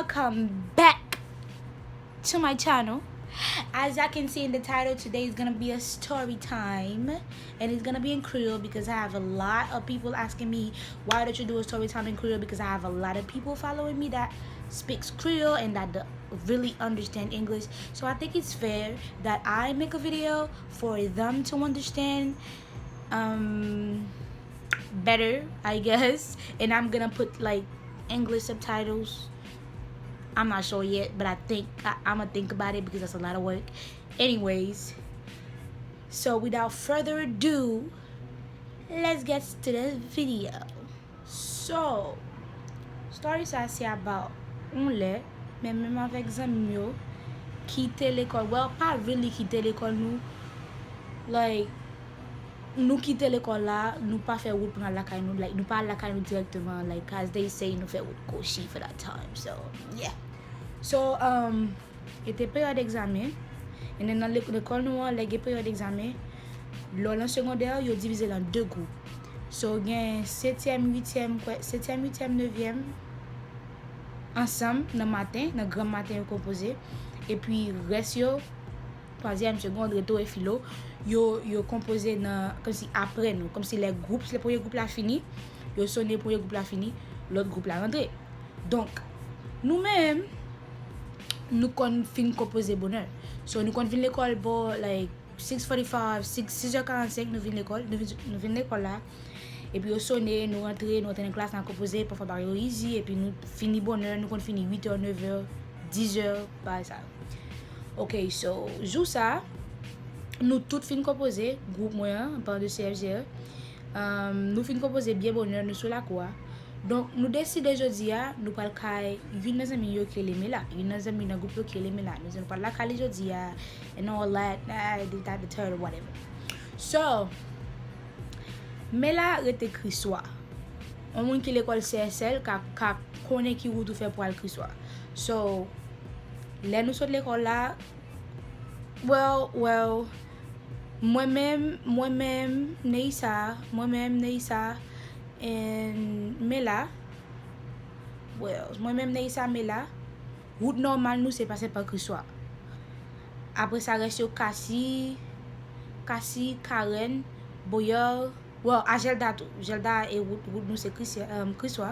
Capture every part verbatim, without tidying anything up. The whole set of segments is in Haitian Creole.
Welcome back to my channel. As y'all can see in the title, today is gonna be a story time, and it's gonna be in Creole because I have a lot of people asking me, "Why don't you do a story time in Creole?" Because I have a lot of people following me that speaks Creole and that d- really understand English. So I think it's fair that I make a video for them to understand um better, I guess. And I'm gonna put like English subtitles. I'm not sure yet, but I think I, I'm gonna think about it because that's a lot of work. Anyways, so without further ado, let's get to the video. So, story sa se about yon lè, men menm avèk zanmi m yo, kite lekòl. Well, pa really kite lekòl, nou, like, nou kite lekòl la, nou pa fè wout pou n al lakay nou, like, nou pa al lakay nou dirèkteman, like, as they say, nou fè wout kochi for that time. So, yeah. So, um, e te peryòd egzamen. And then nan lek- lekòl nou an, lè gen peryòd egzamen, lè w lan segondè, yo divize l an de gwoup. So, gen setyèm, uityèm, kwè, setyèm, uityèm, nevyèm, ansanm nan maten, nan gran maten yo konpoze. Epi rès yo, twazyèm, segond, reto e filo, yo, yo konpoze nan, kòmsi apre nou, kòmsi lè gwoup, lè premye gwoup la fini, yo sonnen, premye gwoup la fini, lòt gwoup la rantre. Donk, nou menm, nou konn fin konpoze bonè. So, nou konn vin lekòl bò, like, six forty-five, six, sis è karannsenk, nou vin lekòl, nou vin, nou vin lekòl la. Epi yo sonnen, nou rantre, nou rantre nan klas, n a konpoze, pafwa bagay yo easy, epi nou fini bonè, nou konn fini uit è, nèf è, diz è, bagay sa. Ok, so, jou sa, nou tout fin konpoze, gwoup mwen an, an palan de C F G E, um, nou fin konpoze byen bonè, nou sou lakou a. Donk, nou deside jodi a, nou pral kay youn nan zanmi yo ki rele Mela. Youn nan zanmi nan gwoup yo ki rele Mela. Nou di nou pral lakay li jodi a, and all that, ah, this, that, the third, whatever. So, Mela rete Kriswa. Yon moun ki lekòl C S L ka, ka konnen ki wout ou fè pou al Kriswa. So, lè nou sot lekòl la, well, well, mwen menm, mwen menm, Neissa, mwen menm, Neissa, and Mela, well, mwen menm, Neissa, Mela, wout nòmal nou se pase pa Kriswa. Apre sa, rès yo Kasi, Kasi, Karen, Boyer, well, a Gelda tou. Gelda e wout, wout nou se Kriswa, um, Kriswa.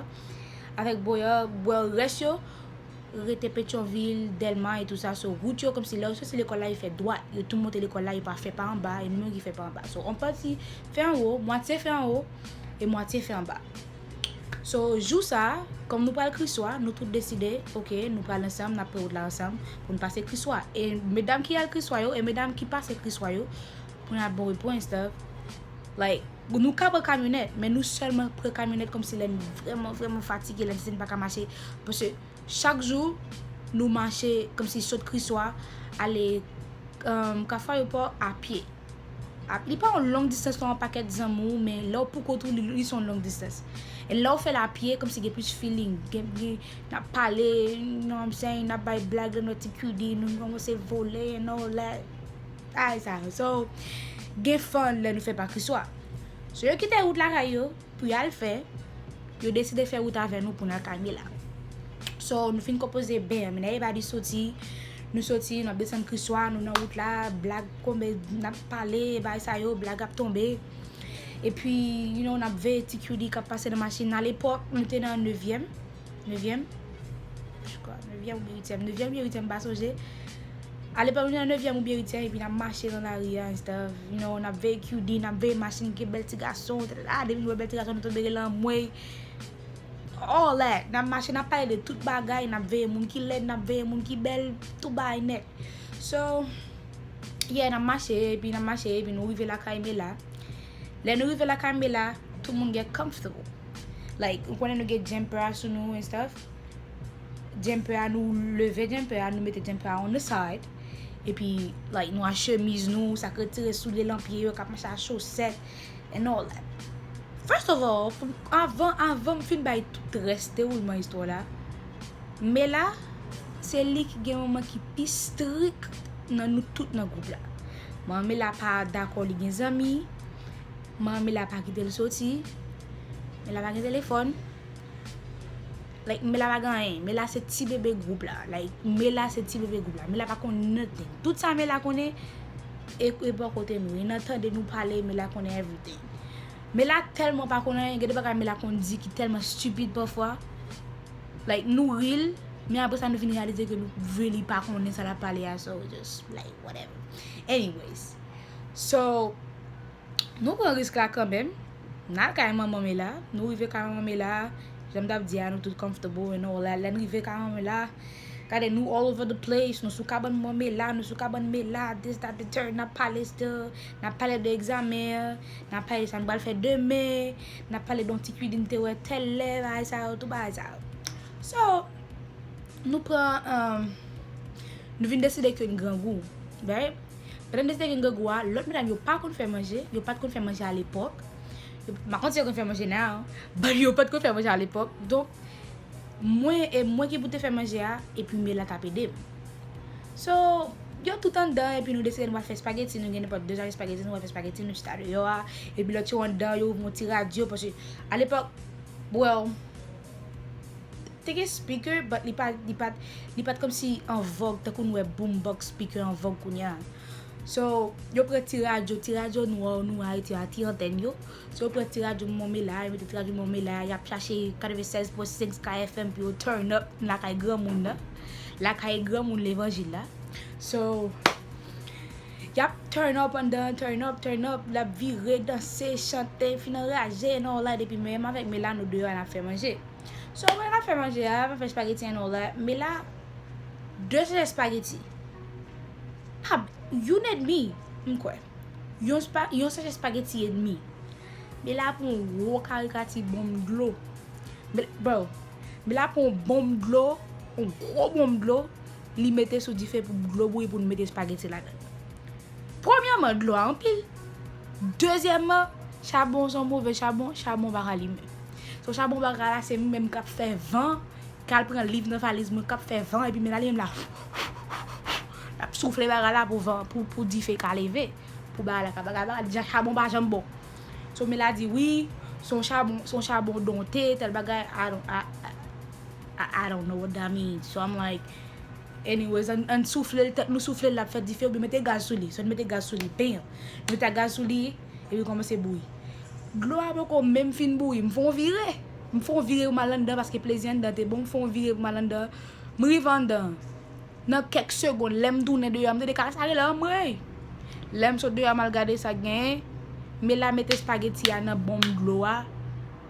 Avèk Boyer, well, rès yo rete Petyonvil, Dèlma e tou sa. So, wout yo, kòmsi lè yo soti lekòl la, yo fè dwat. Yo tou monte lekòl la, yo pa fè pa anba, e nou menm ki fè pa anba. So, on pati fè anwo, mwatye fè anwo, e mwatye fè anba. So, jou sa, kòm nou pral Kriswa, nou tout deside, ok, nou pral ansanm, n ap pran wout la ansanm, pou n pase Kriswa. E medam ki al Kriswa yo, e medam ki pase Kriswa yo, pou n ap bon repo and stuff. Like, nou ka pran kamyonèt, men nou sèlman pran kamyonèt kòmsi lè n vrèman, vrèman fatige, lè n santi n pa ka mache. Paske chak jou, nou mache kòmsi sot Kriswa, ale, um, Kafou Ayewopò a pye. A, li pa yon long distance, pa yon pakèt zanmi w, men lè w pou kont ou, li, li se yon long distance. E lè w fè l a pye, kòmsi gen plis feeling, gen, gen, n ap pale, you know what I'm saying, n ap bay blag, lè nou ti Q D, nou kòmanse vole, and all that. Ay, sa. So, gen fun lè nou fè pa Kriswa. So, yo kite wout lakay yo, pou y al fè, yo deside fè wout avè nou pou n al kay Mela. So, nou fin konpoze byen, men everybody soti, nou soti, n ap desann Kriswa, nou nan wout la, blag konbe, n ap pale, bagay sa yo, blag ap tonbe. Epi, you know, n ap veye ti Q D k ap pase nan machin. Alepòk, nou te nan nevyèm, nevyèm, je crois, nevyèm oubyen uityèm, nevyèm oubyen uityèm, m pa sonje. Alepòk, nou te nan nevyèm oubyen uityèm, epi n ap mache nan lari a, and stuff. You know, n ap veye Q D, n ap veye machin, gen bèl ti gason, tata, depi nou wè bèl ti gason, nou tonbe rele anmwey. All that. N ap mache, n ap pale de tout bagay, n ap veye moun ki lèd, n ap veye moun ki bèl, tout bagay nèt. So, yeah, n ap mache, epi n ap mache, epi nou rive lakay Mela. Lè nou rive lakay Mela, tout moun get comfortable. Like, ou konnen nou gen jumper a sou nou and stuff. Jumper a, nou leve jumper a, nou mete jumper a on the side. Epi, like, nou a chemiz nou, sa k retire soulye lan pye yo, k ap mache a chosèt, and all that. First of all, pou, avan, avan m fin bay tout rès dewoulman istwa la, Mela, se li ki gen manman ki pi strik nan nou tout nan gwoup la. Manman Mela pa dakò li gen zanmi. Manman Mela pa kite l soti. Mela pa gen telefòn. Like, Mela pa gen anyen. Mela se ti bebe gwoup la. Like, Mela se ti bebe gwoup la. Mela pa konn nothing. Tout sa Mela konnen, e, e bò kote nou. E nan tande nou pale, Mela konnen everything. Mela tèlman pa konn anyen, gen de bagay Mela konn di ki tèlman stupid pafwa. Like, nou ri l, men apre sa nou vin reyalize ke nou really pa konnen sa l ap pale a, so just, like, whatever. Anyways, so, nou pran risk la kanmenm. N al kay manman Mela. Nou rive kay manman Mela. Jan m t ap di a, nou tout comfortable and all that. Lè n rive kay manman Mela, gade, nou all over the place. Nou sou kabann manman Mela, nou sou kabann Mela, this, that, the third. N ap pale still. N ap pale de egzamen an. N ap pale sa n pral fè demen. N ap pale de yon ti kwizin n te wè tèl lè, bagay sa yo, tout bagay sa yo. So, nou pran, um, nou vin deside ke n grangou, right? Pandan n deside ke n grangou a, lòt medam yo pa konn fè manje, yo pa t konn fè manje alepòk. Yo, m pa konn si yo konn fè manje now, but yo pa t konn fè manje alepòk. Donk, mwen, e mwen ki pou te fè manje a, epi Mela t ap ede m. So, yo tout anndan, epi nou deside nou pral fè espageti, nou gen nenpòt de zak espageti, nou pral fè espageti, nou chita deyò a, epi lòt yo anndan, yo ouvri yon ti radyo, paske alepòk, well, te gen speaker, but li pa, li pa, li pa t kòmsi an vòg tankou nou wè boombox speaker an vòg kounye a. So, yo pran ti radyo, ti radyo nou, nou Ayiti a, ti antèn yo. So, yo pran ti radyo manman Mela, yo mete ti radyo manman Mela, y ap chache katrevennsèz pwen senk Sky F M pou yo turn up lakay granmoun nan. Lakay granmoun levanjil la. So, y ap turn up anndan, turn up, turn up, l ap vire, danse, chante, fin anraje, and all that, epi menm avèk Mela nou deyò a n ap fè manje. So, mwen ap fè manje a, mwen fè espageti and all that. Mela, de sachet espageti. Ah, you need me, m kwè. Yon, spa, yon sachet espageti edmi. Mela pran yon gwo karikati bonm dlo. Mela, bro, Mela pran yon bonm dlo, yon gwo bonm dlo, li mete sou dife pou dlo bouyi pou n mete espageti ladan. Premyèman, dlo a anpil. Dezyèmman, chabon se yon move chabon, chabon pa ka limen. So chabon pa ka la, se mwen menm k ap fè van, k al pran liv nan valiz mwen, k ap fè van, epi Mela li menm la, l ap soufle bagay la pou van, pou, pou dife ka leve, pou bagay la ka, bagay, bagay, deja chabon pa janm bon. So Mela di, wi, se yon chabon, se yon chabon donte, tèl bagay, I don't, I, I, I don't know what that means. So I'm like, anyways, ann, ann soufle l, tank nou soufle l, l ap fè dife, oubyen mete gaz sou li. So n mete gaz sou li, bam! Nou mete gaz sou li, epi kòmanse bouyi. Dlo a poko menm fin bouyi, m fè yon vire. M fè yon vire pou m al anndan, paske plezi anndan te bon, m fè yon vire pou m al anndan. M rive anndan. Nan kèk segonn, lè m tounen deyò a, m tande kaka sa rele anmwey. Lè m sot deyò a, m al gade sa k genyen. Mela mete espageti a nan bonm dlo a,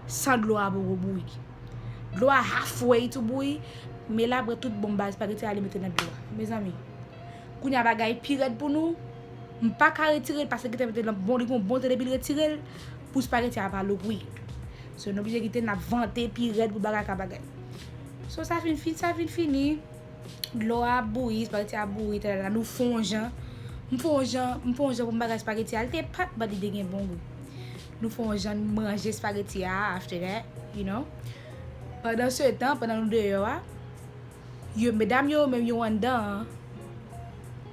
san dlo a poko bouyi. Dlo a halfway to bouyi, Mela pran tout bonm espageti a, li mete nan dlo a. Mezanmi, kounye a bagay pi rèd pou nou. M pa ka retire l paske gentan mete l nan bon, li gon bon tan depi l retire l, pou espageti a pa look weird. So, n oblije kite n ap vante pi rèd pou bagay ka bagay. So, sa fin, fin, sa fin fini. Dlo a ap bouyi, espageti a ap bouyi, talala, nou fè yon jan. M fè yon jan, m fè yon jan pou m bagay espageti a. Li te pat, but li te gen bon gou. Nou fè yon jan, n manje espageti a, after that, you know. Pandan se tan, pandan nou deyò a, yo, medam yo, menm yo anndan an,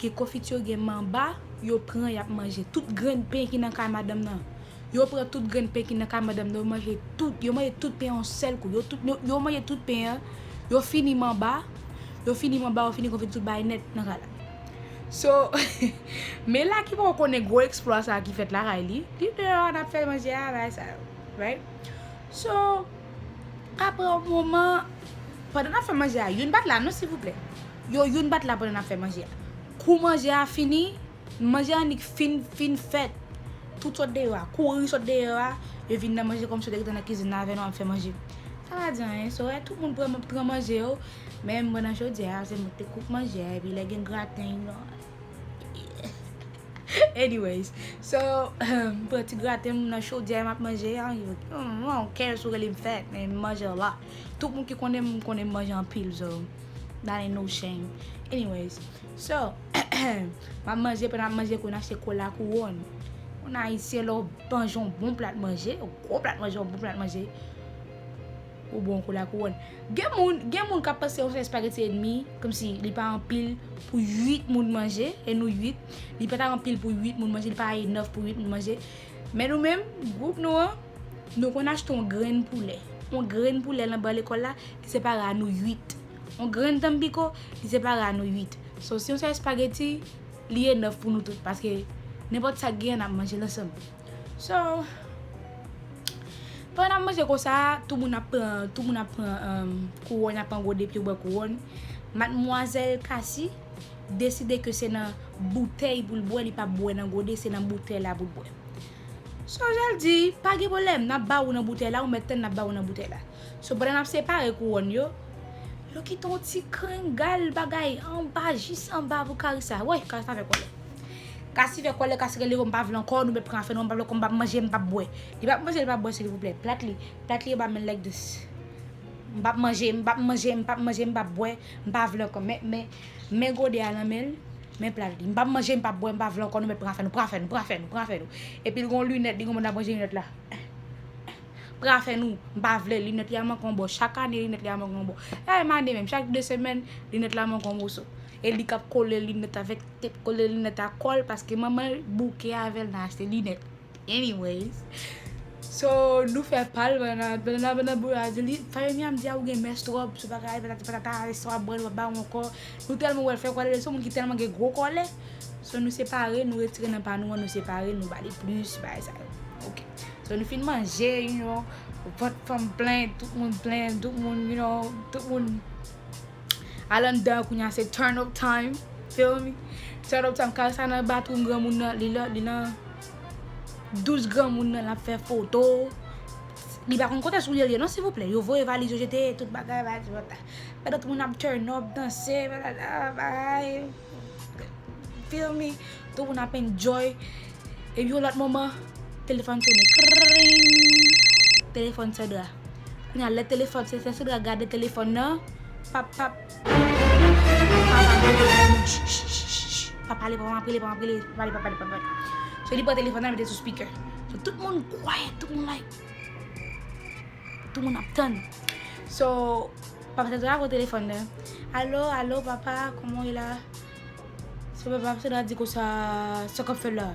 gen konfiti yo gen manba, yo pran, y ap manje. Tout grenn pen ki nan kay madanm nan, yo pran tout grenn pen ki nan kay madanm nan, yo manje tout, yo manje tout pen yon sèl kou. Yo tout, yo, yo manje tout pen an, yo fini manba, yo fini manba, yo fini konfiti, tout bagay nèt nan kay la. So, Mela ki poko konnen gwo eksplwa sa ki fèt lakay li, li deyò a n ap fè manje a, bagay sa yo, right? So, apre yon moman, pandan n ap fè manje a, youn pa t la non, silvouplè. Yo, youn pa t la pandan n ap fè manje a. Kou manje a fini, manje a annik fin, fin fèt. Tout sot deyò a, kouri sot deyò a, yo vin nan manje kòmsi yo te gentan nan kizin nan avè nou ap fè manje. Sa pa di anyen, so, tout moun pran, pran manje yo, men mwen nan chodyè a, se mwen ki te kouk manje a, epi lè gen graten, you know. Anyways, so, m pran ti graten m nan chodyè, m ap manje, I don't care si w rele m fèt, men m manje la. Tout moun ki konnen m, konnen m manje anpil, so, that ain't no shame. Anyways, so, m ap manje, pandan m ap manje, kounye a se kola kouwòn. Yon Ayisyen, lè w manje yon bon plat manje, yon gwo plat manje, yon bon plat manje, ou bon kou la kouwòn. Gen moun, gen moun k ap panse yon sèl espageti edmi, kòmsi li pa anpil pou uit moun manje, e nou uit, li pa ta anpil pou uit moun manje, li pa enough pou uit moun manje. Men nou menm, gwoup nou an, nou konn achte yon grenn poulè. yon grenn poulè nan bò lekòl la, li separe a nou uit. Yon grenn tanpiko, li separe a nou uit. So, si yon sèl espageti, li enòf pou nou tout, paske nenpòt sa k genyen, n ap manje l ansanm. So, pandan n ap manje konsa, tout moun ap pran, tout moun ap pran, um, kouwòn, ap pran gode pou yo bwè kouwòn. Madmwazèl Kasi deside ke se nan boutèy pou l bwè, li p ap bwè nan gode, se nan boutèy la pou l bwè. So, jan l di, pa gen pwoblèm, n ap ba ou nan boutèy la, ou mèt tann n ap ba ou nan boutèy la. So, pandan n ap separe kouwòn yo, yo kite yon ti krengal bagay anba, jis anba pou Karisa. Woy, Karisa fè kòlè. Kasi fè kòlè, Kasi rele yo, "M pa vle ankò, nou mèt pran afè nou, m pa vle ankò, m p ap manje, m p ap bwè." Li p ap manje, li p ap bwè, silvouplè. Plat li, plat li anba men l like this. "M p ap manje, m p ap manje, m p ap manje, m p ap bwè, m pa vle ankò." Men, men, men gode a nan men l, men plat li. "M p ap manje, m p ap bwè, m pa vle ankò, nou mèt pran afè nou, pran afè nou, pran afè nou, pran afè nou." Epi l gon linèt, li gon moun ap ranje linèt la. "Pran afè nou, m pa vle." Linèt li a manke yon bò. Chak ane, linèt li a manke yon bò. E pa menm ane menm, chak de semèn, linèt la manke yon moso. E li k ap kole linèt avèk tep, kole linèt a kò l, paske manman l bouke avè l nan achte linèt. Anyways. So, nou fè pa l, pandan, pandan, pandan boul la di li, "Fayoni a m di a ou gen mès twòp, sou bagay, patati patata, lè sa w ap bwè, nou p ap ba ou ankò." Nou tèlman wè l fè kòlè, se yon moun ki tèlman gen gwo kòlè. So, nou separe, nou retire nan pa nou an, nou separe, nou ba li plis, bagay sa yo. Ok. So, nou fin manje, you know, vant fanm plen, tout moun plen, tout moun, you know, tout moun al anndan, kounye a se turn up time, feel me? Turn up time, Karisa nan batwou granmoun nan, li la, li nan dous granmoun nan, l ap fè foto. Li pa konn kote soulye l ye, non, silvouplè. Yo voye valiz yo jete, tout bagay, valiz, valiz. Pandan tout moun ap turn up, danse, bagay, feel me? Tout moun ap enjoy. Epi yon lòt moman, telefòn sone. Kring! Telefòn Sandra. Kounye a, lè telefòn, se, se Sandra gade telefòn nan. Pap, pap. Papa, papa, papa, pale, papa, pale, papa, pale, papa, pale, papa, pale. So, li pran telefòn nan, mete sou speaker. So, tout moun kwayèt, tout moun like. Tout moun ap tann. So, papa Sandra pran telefòn nan. "Alo, alo, papa, comment il a?" So, papa Sandra di konsa, "Sa k ap fèt la?"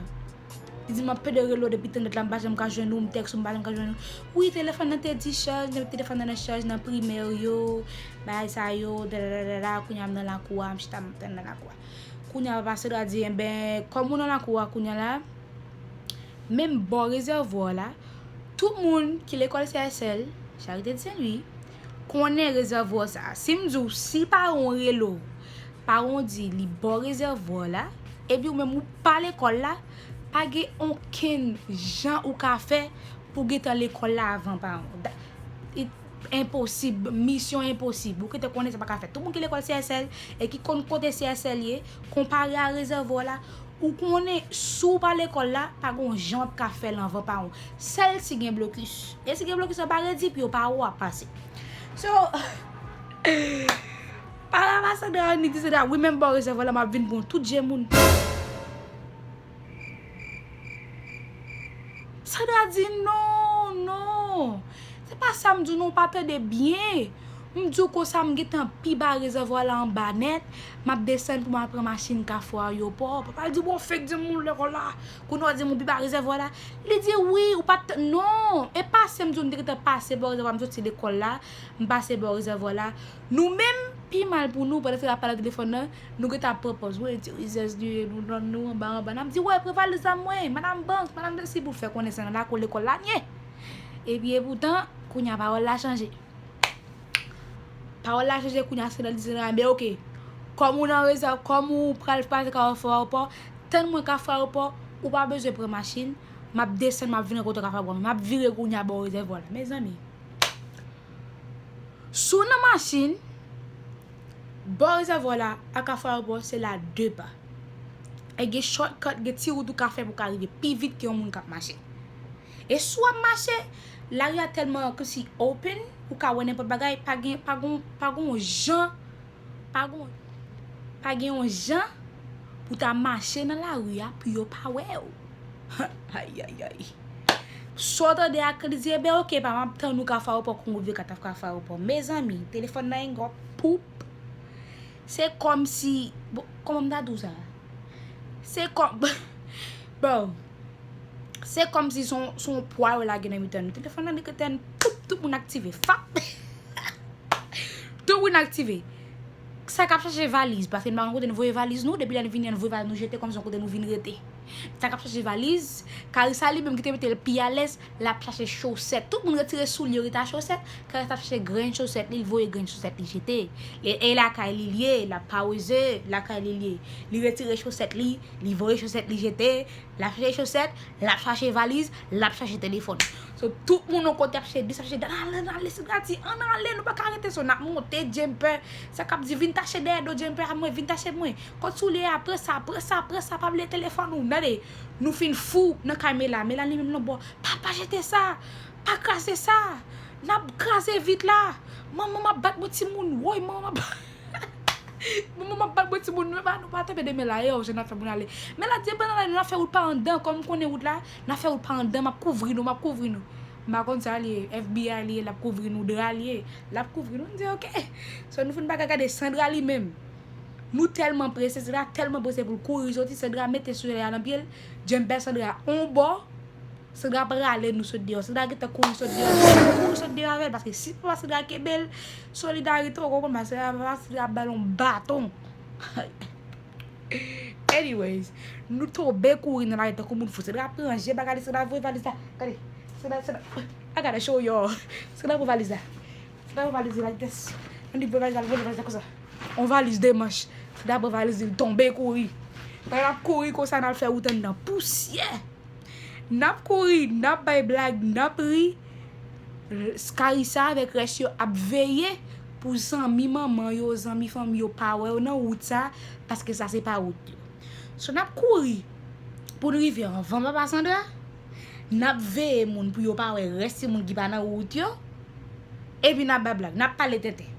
Li di, "M ap pede rele w depi tannèt la, m pa janm ka jwenn ou, m tèks ou, m pa janm ka jwenn ou." "Wi, telefòn nan te di chaj, m te met telefòn nan nan chaj nan primè yo, bagay sa yo, dadadadada, kounye a m nan lakou a, m chita m ap tann nan lakou a." Kounye a, papa Sandra di, "Enben, kòm ou nan lakou a kounye a la, menm bò rezèvwa la, tout moun ki lekòl C S L, Charité de Saint-Louis, konnen rezèvwa sa a. Si m di w, si paran w rele w, paran w di li bò rezèvwa la, epi ou menm ou pa lekòl la, pa gen okenn jan ou ka fè pou gentan lekòl la avan paran w. Da-, it-, enposib, misyon enposib. Ou gentan konnen sa pa ka fèt. Tout moun ki lekòl C S L e ki konn kote C S L ye, konpare a rezèvwa la, ou konnen si w pa lekòl la, pa gen yon jan w ap ka fè l anvan paran w. Sèl si gen blokis. E si gen blokis, anba redi pye w, pa ou w ap pase. So, pa la pa Sandra, ni di Sandra, "Wi, menm bò rezèvwa la, m ap vin pran tout je moun." Sandra di, "Non, non. Se pa sa m di w, non, w pa tande byen. M di w konsa, m gentan pi ba rezèvwa la anba nèt. M ap desann pou m al pran machin Kafou Ayewopò." Papa l di, "Bon, fèk di moun lekòl la. Kounye a w di m ou pi ba rezèvwa la." Li di, "Wi, ou pa t, non. E pase m di w, m te gentan pase bò rezèvwa, m soti lekòl la. M pase bò rezèvwa la." Nou menm, pi mal pou nou, pandan Sandra ap pale nan telefòn nan, nou gentan ap pran pòz. Wi, ti rizèz li ye, nou nan nou anba, anba. N ap di, "Wè, pran valiz la mwen, madanm Banks, madanm Desi," pou fè konnen se nan lakou lekòl la n ye. Epi epoutan, kounye a pawòl la chanje. Pawòl la chanje, kounye a Sandra di Sandra, "Enben, oke. Kòm ou nan rezèv, kòm ou pral pase Kafou Ayewopò, tann mwen Kafou Ayewopò, ou pa bezwen pran machin, m ap desann, m ap vin rankontre w Kafou Ayewopò, m ap vire kounye a bò rezèvwa la." Mezanmi, si w nan machin, bò rezèvwa la a Kafou Ayewopò, se la de pa. E gen shortcut, gen ti wout ou ka fè pou w ka rive pi vit ke yon moun k ap mache. E si w ap mache, lari a tèlman kòmsi open, ou ka wè nenpòt bagay, pa gen, pa gon, pa gon jan, pa gon, pa gen yon jan pou ta mache nan lari a pou yo pa wè w. Ayayay. Sa w tande a, li di, "Enben, oke, pa, m ap tann ou Kafou Ayewopò, Kongo vye kataf Kafou Ayewopò." Mezanmi, telefòn nan engon poup. Se kòmsi, bon, kòman m ta di w sa? Se kòm, bon, Se kòmsi se yon, se yon pwa yo lage nan mitan nou. Telefòn nan li rete, tout, tout moun aktive. Fap! Tout moun aktive. Sa k ap chache valiz, paske nou pa konn kote nou voye valiz nou, depi lè nou vini an, nou voye valiz nou jete kòmsi yon kote nou vin rete. Sa k ap chache valiz, Karisa li menm ki te mete l pi alèz, l ap chache chosèt. Tout moun retire soulye yo rete a chosèt, Karisa ap chache grenn chosèt li, l voye grenn chosèt li jete. E, e lakay li l ye, l ap paweze, lakay li l ye. Li retire chosèt li, li voye chosèt li jete, l ap chache chosèt, l ap chache valiz, l ap chache telefòn. So, tout moun yon kote ap chache dis, ap chache dat, ann ale, ann ale, se grati, ann ale, nou pa ka rete, so, n ap monte Jumper, sa k ap di, vin tache dèyè do Jumper a mwen, vin tache mwen, kot soulye a, pran sa, pran sa, pran sa, pa bliye telefòn ou, tande, nou fin fou nan kay Mela, Mela li menm nan bò, pa, pa jete sa, pa kraze sa, n ap kraze vit la, manman m ap bat mwen timoun, woy, manman m ap Bon, manman bat mwen timoun, nou pa, nou pa tanpe de Mela, yo, jan n ap fè moun ale. Mela di, "Ban nan la, nou ap fè wout pa anndan, kòm m konnen wout la, n ap fè wout pa anndan, m ap kouvri nou, m ap kouvri nou." M pa konn sa li ye, F B I li ye, l ap kouvri nou, dra li ye, l ap kouvri nou, m di, "Ok." So, nou fin pa ka gade Sandra li menm. Nou tèlman prese, Sandra tèlman prese pou l kouri soti, Sandra mete soulye a nan pye l, Jumper Sandra on bò, Sandra prale nou sot deyò. Sandra gentan kouri sot deyò. Kouri sot deyò avè l, paske si papa Sandra kenbe l, solidarite, ou konprann, paske papa Sandra ba l yon baton. Anyways, nou tonbe kouri nan lari tankou moun fou. Sandra pran je bagay li, Sandra voye valiz la. Gade, Sandra, Sandra, I gotta show y'all. Sandra pran valiz la. Sandra pran valiz la, vitès. Ann li voye valiz la, voye valiz la konsa. On valiz de manch. Sandra pran valiz li, l tonbe kouri. Pandan l ap kouri konsa, n al fè wout anndan pousyè. N ap kouri, n ap bay blag, n ap ri. Karisa avèk rès yo ap veye pou zanmi manman yo, zanmi fanmi yo pa wè yo nan wout sa, paske sa se pa wout yo. So, n ap kouri pou n rive anvan papa Sandra. N ap veye moun pou yo pa wè rès timoun ki pa nan wout yo. Epi n ap bay blag, n ap pale tenten.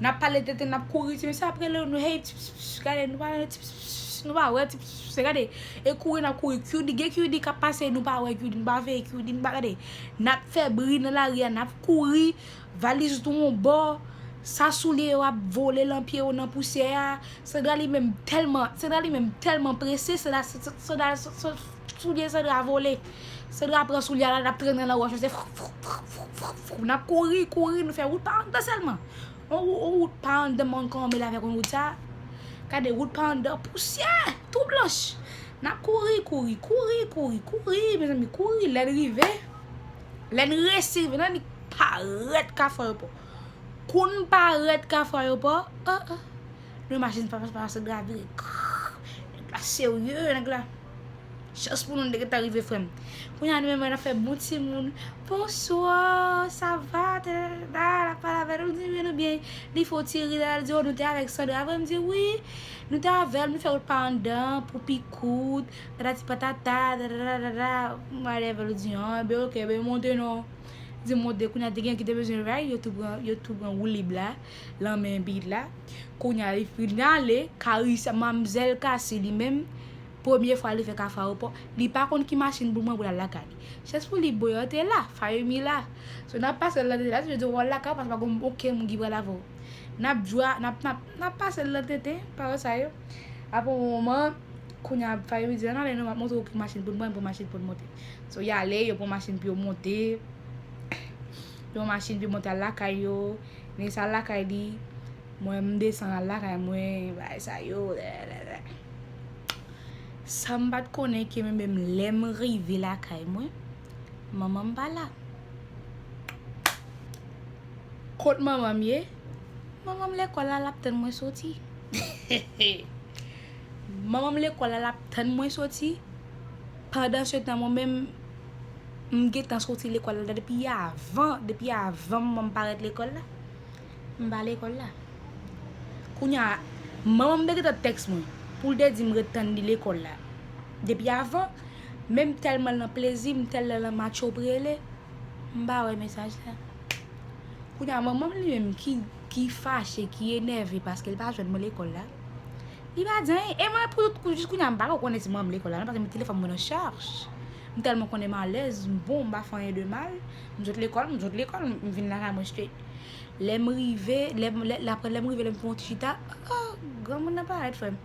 N ap pale tenten, n ap kouri, ti mesye ap rele nou, hey, pss, pss, pss, gade, nou pa, pss, pss, nou pa wè, pss, pss, gade. E kouri, n ap kouri, Q D, gen Q D k ap pase, nou pa wè Q D, nou pa veye Q D, nou pa gade. N ap fè bri nan lari a, n ap kouri, valiz tou yon bò, sa soulye yo ap vole nan pye yo nan pousyè a. Sandra li menm tèlman, Sandra li menm tèlman prese, Sandra, Sandra, Sandra, soulye Sandra vole. Sandra pran soulye a la, l ap trennen nan wòch yo, se fou, fou, fou, fou, fou, fou. N ap kouri, kouri, nou fè wout pa anndan sèlman. On wou-, on wout pa anndan, mwen kòman Mela fè konn wout sa. Gade, wout pa anndan, pousyè, tou blanch. N ap kouri, kouri, kouri, kouri, kouri, mezanmi, kouri, lè n rive, lè n resi rive, nan li parèt Kafou Ayewopò. Kou n parèt Kafou Ayewopò, oh, oh. Nou imajine papa, papa Sandra vire. Nèg la serye, nèg la. Chans pou nou, nou te gentan rive, frè m. Kounye a, nou menm, n ap fè bon timoun. Bonswa, sa va? Tadada, l ap pale avè nou, nou di, "Wi, nou byen." Li fè yon ti ri, la, l di, "Oh, nou te avèk Sandra vre?" M di, "Wi, nou te avè l, nou fè wout pa anndan, pou pi kout, patati patata, tadada, tadada." Whatever, l di, "Ah, ben, ok, ben, monte non." Di monte, kounye a, te gen ki te bezwen ride, yo tou pran, yo tou pran woulib la, lanmen bid la. Kounye a, li fin ale, Karisa, manmzèl Kasi li menm, premye fwa li fè Kafou Ayewopò, li pa konn ki machin pou l pran pou l al lakay li. Chans pou li, Boyò te la, Fayumi la. So, n ap pase l nan tenten la, se vle di w al lakay ou, paske pa gen okenn moun ki pral avè w. N ap jwa, n ap, n ap, n ap pase l nan tenten, pawòl sa yo. Apre yon moman, kounye a, Fayumi di, "Ann ale non, m ap montre w ki machin pou n pran, pran machin pou n monte." So, y ale, yo pran machin pou yo monte. Yo pran machin pou yo monte al lakay yo. Nesa al lakay li. Mwen, m desann al lakay mwen, bagay sa yo. Sa m pa t konnen ke menm, menm lè m rive lakay mwen, manman m pa la. Kot manman m ye? Manman m lekòl la, l ap tann mwen soti. Manman m lekòl la, l ap tann mwen soti. Pandansetan, mwen menm, m gentan soti lekòl la depi avan, depi avan manman m parèt lekòl la. M pa lekòl la. Kounye a, manman m te gentan tèks mwen pou l te di m ret tann li lekòl la. Depi avan, men m tèlman nan plezi, m tèlman nan match yo prele, m pa wè mesaj la. Kounye a, manman m li menm ki, ki fache, ki enève paske l pa jwenn mwen lekòl la. Li pa di anyen. E mwen, pou tout kou, jis kounye a, m pa ko konnen si manman m lekòl la non, paske m telefòn mwen nan chaj. M tèlman konnen m alèz, m bon, m pa fè anyen de mal. M sot lekòl, m sot lekòl, m vin lakay mwen straight. Lè m rive, lè m, lè, apre lè m rive, lè m fè yon ti chita, oh, granmoun nan parèt, frè m.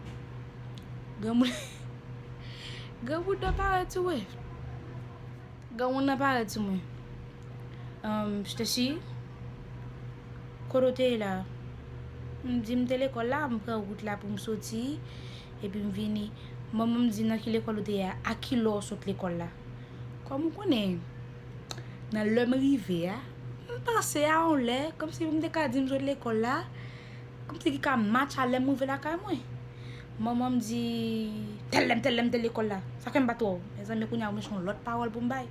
Granmoun, granmoun nan parèt, wi. Gen yon nan parèt sou mwen. Um, Stacy, kote w te ye la? M di m te lekòl la, m pran wout la pou m soti, epi m vini. Manman m di nan ki lekòl ou te ye a, a ki lè w sot lekòl la? Kòm ou konnen, nan lè m rive a, m panse a yon lè, kòmsi pou m te ka di m sot lekòl la, kòmsi ki ka match a lè m rive lakay mwen. Manman m di, tèl lè m, tèl lè m te lekòl la. Sa fè m pa t wè w. Mezanmi, kounye a mwen se yon lòt pawòl pou m bay.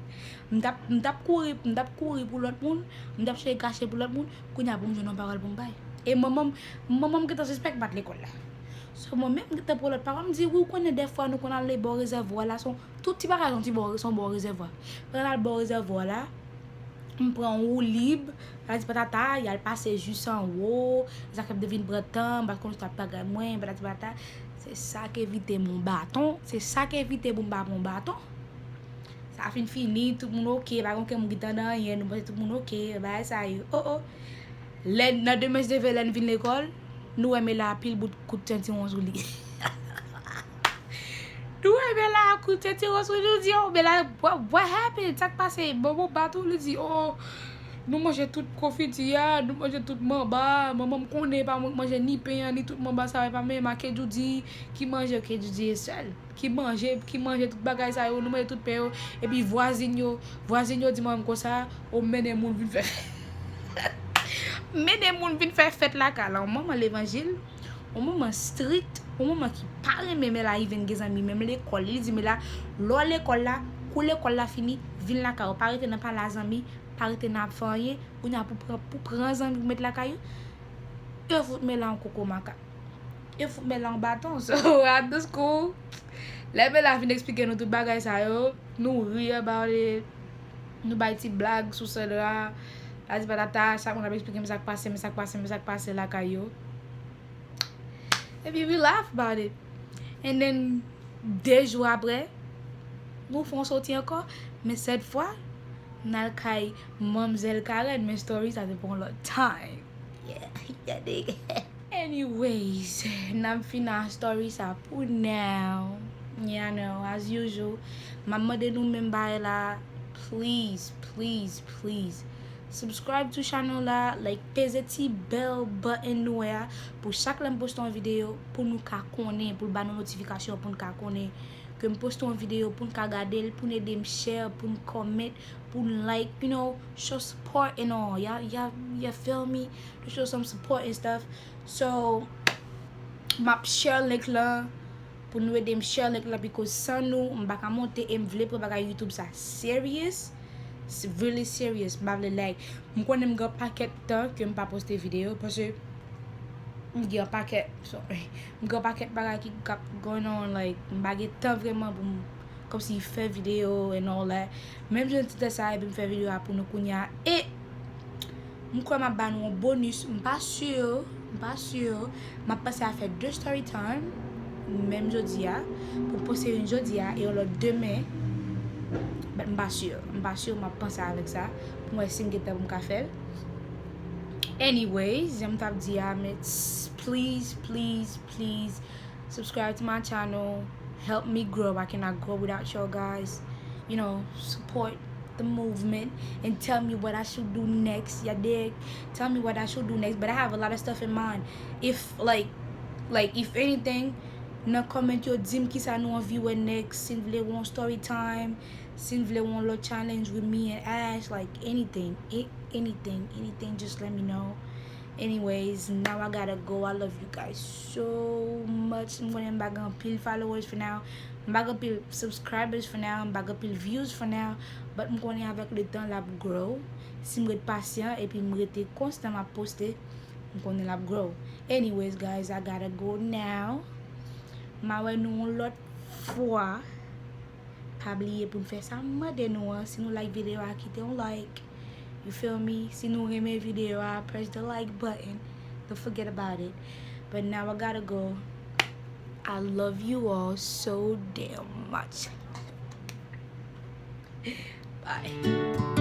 M t ap, m t ap kouri, m t ap kouri pou lòt moun, m t ap chèche kache pou lòt moun, kounye a pou m jwenn yon pawòl pou m bay. E manman m, manman m gentan sispèk m pa t lekòl la. So, mwen menm, m gentan pran lòt pawòl, m di, wi, ou konnen dèfwa nou konn ale bò rezèvwa la, se yon, tout ti bagay se yon ti bò, se yon bò rezèvwa. Mwen al bò rezèvwa la, m pran woulib, Pati Patata, y al pase jis anwo, sa fè m te vin pran tan, m pa t konn sa t ap bagay mwen, patati patata. Se sa k evite m yon baton, se sa k evite pou m pa pran yon baton. Sa fin fini, tout moun oke, pa gen okenn moun ki tande anyen, nou panse tout moun oke, bagay sa yo. Oh, oh. Lè, nan demen, si Dye vle, lè n vin lekòl, nou wè Mela pil bout kout sentiwon sou li. Nou wè Mela kout sentiwon sou li, nou di, oh, Mela, what, what happened? Sa k pase? Bon, bon, baton, li di, oh, nou manje tout konfiti a, nou manje tout manba, manman m konnen pa mwen k manje ni pen an, ni tout manba sa yo, e pa menm a Kedjoudy ki manje, Kedjoudy e sèl ki manje, ki manje tout bagay sa yo, nou manje tout pen yo, epi vwazin yo, vwazin yo di manman m konsa, o mennen moun vin fè, mennen moun vin fè fèt lakay la, yon manman levanjil, yon manman strikt, yon manman ki pa renmen Mela even gen zanmi, menm lekòl, li di Mela, lè w lekòl la, kou lekòl la fini, vin lakay ou, pa rete nan pale a zanmi, pa rete nan ap fè anyen, kounye a pou pran, pou pran zanmi pou met lakay ou, yo fout Mela yon koko makak. Yo fout Mela yon baton. So, after school, lè Mela fin eksplike nou tout bagay sa yo, nou ri about it, nou bay ti blag sou Sandra, Pati Patata, chak moun ap eksplike m sa k pase, m sa k pase, m sa k pase lakay yo. Epi we laugh about it. And then, de jou apre, nou fè yon soti ankò, men sèt fwa, n al kay Manmzèl Karen, men story sa se pou yon lòt time. Yeah, yeah, dig. Anyways, n ap fin a story sa pou now. Yeah, no, as usual. M ap mande nou menm bagay la, please, please, please. Subscribe to channel la, like, peze ti bell button nou wè a, pou chak lè m poste yon videyo, pou nou ka konnen, pou l ba nou notifikasyon, pou n ka konnen ke m poste yon videyo, pou n ka gade l, pou n ede m share, pou n comment, pou n like, you know, show support and all. Y'all, y'all, y'all feel me? To show some support and stuff. So, m ap share link lan, pou nou ede m share link lan, because san nou, m pa ka monte e m vle pran bagay YouTube sa serious, really serious, m pa vle lag. M konnen m gen pakèt tan ke m pa poste videyo, paske m gen pakèt, sorry, m gen pakèt bagay ki ap going on, like, m pa gen tan vrèman pou m kòmsi fè videyo and all that. Menm jan ti tan sa, epi m fè videyo a pou nou kounye a. E m kwè m ap ba nou yon bonus, m pa si, m pa si. M ap panse a fè de story time, menm jodi a, pou poste youn jodi a, e yon lòt demen. But m pa si, m pa si, m ap panse avèk sa, pou m wè si m gen tan pou m ka fè l. Anyways, jan m t ap di a, men please, please, please, subscribe to my channel. Help me grow. I cannot grow without y'all guys. You know, support the movement and tell me what I should do next. Y'all dig? Tell me what I should do next. But I have a lot of stuff in mind. If, like, like, if anything, nan comment yo, di m kisa nou anvi wè next. Si n vle wè yon story time, si n vle wè yon lòt challenge with me and Ash, like, anything, a-, anything, anything, just let me know. Anyways, now I gotta go. I love you guys so much. M konnen m pa gen anpil followers for now. M pa gen anpil subscribers for now. M pa gen anpil views for now. But m konnen avèk le tan l ap grow. Si m ret pasyan epi m rete konstan, m ap poste. M konnen l ap grow. Anyways, guys, I gotta go now. M a wè nou yon lòt fwa. Pa bliye pou n fè sa m mande nou an. Si nou like videyo a, kite yon like. You feel me? Si nou renmen videyo a, press the like button. Don't forget about it. But now I gotta go. I love you all so damn much. Bye.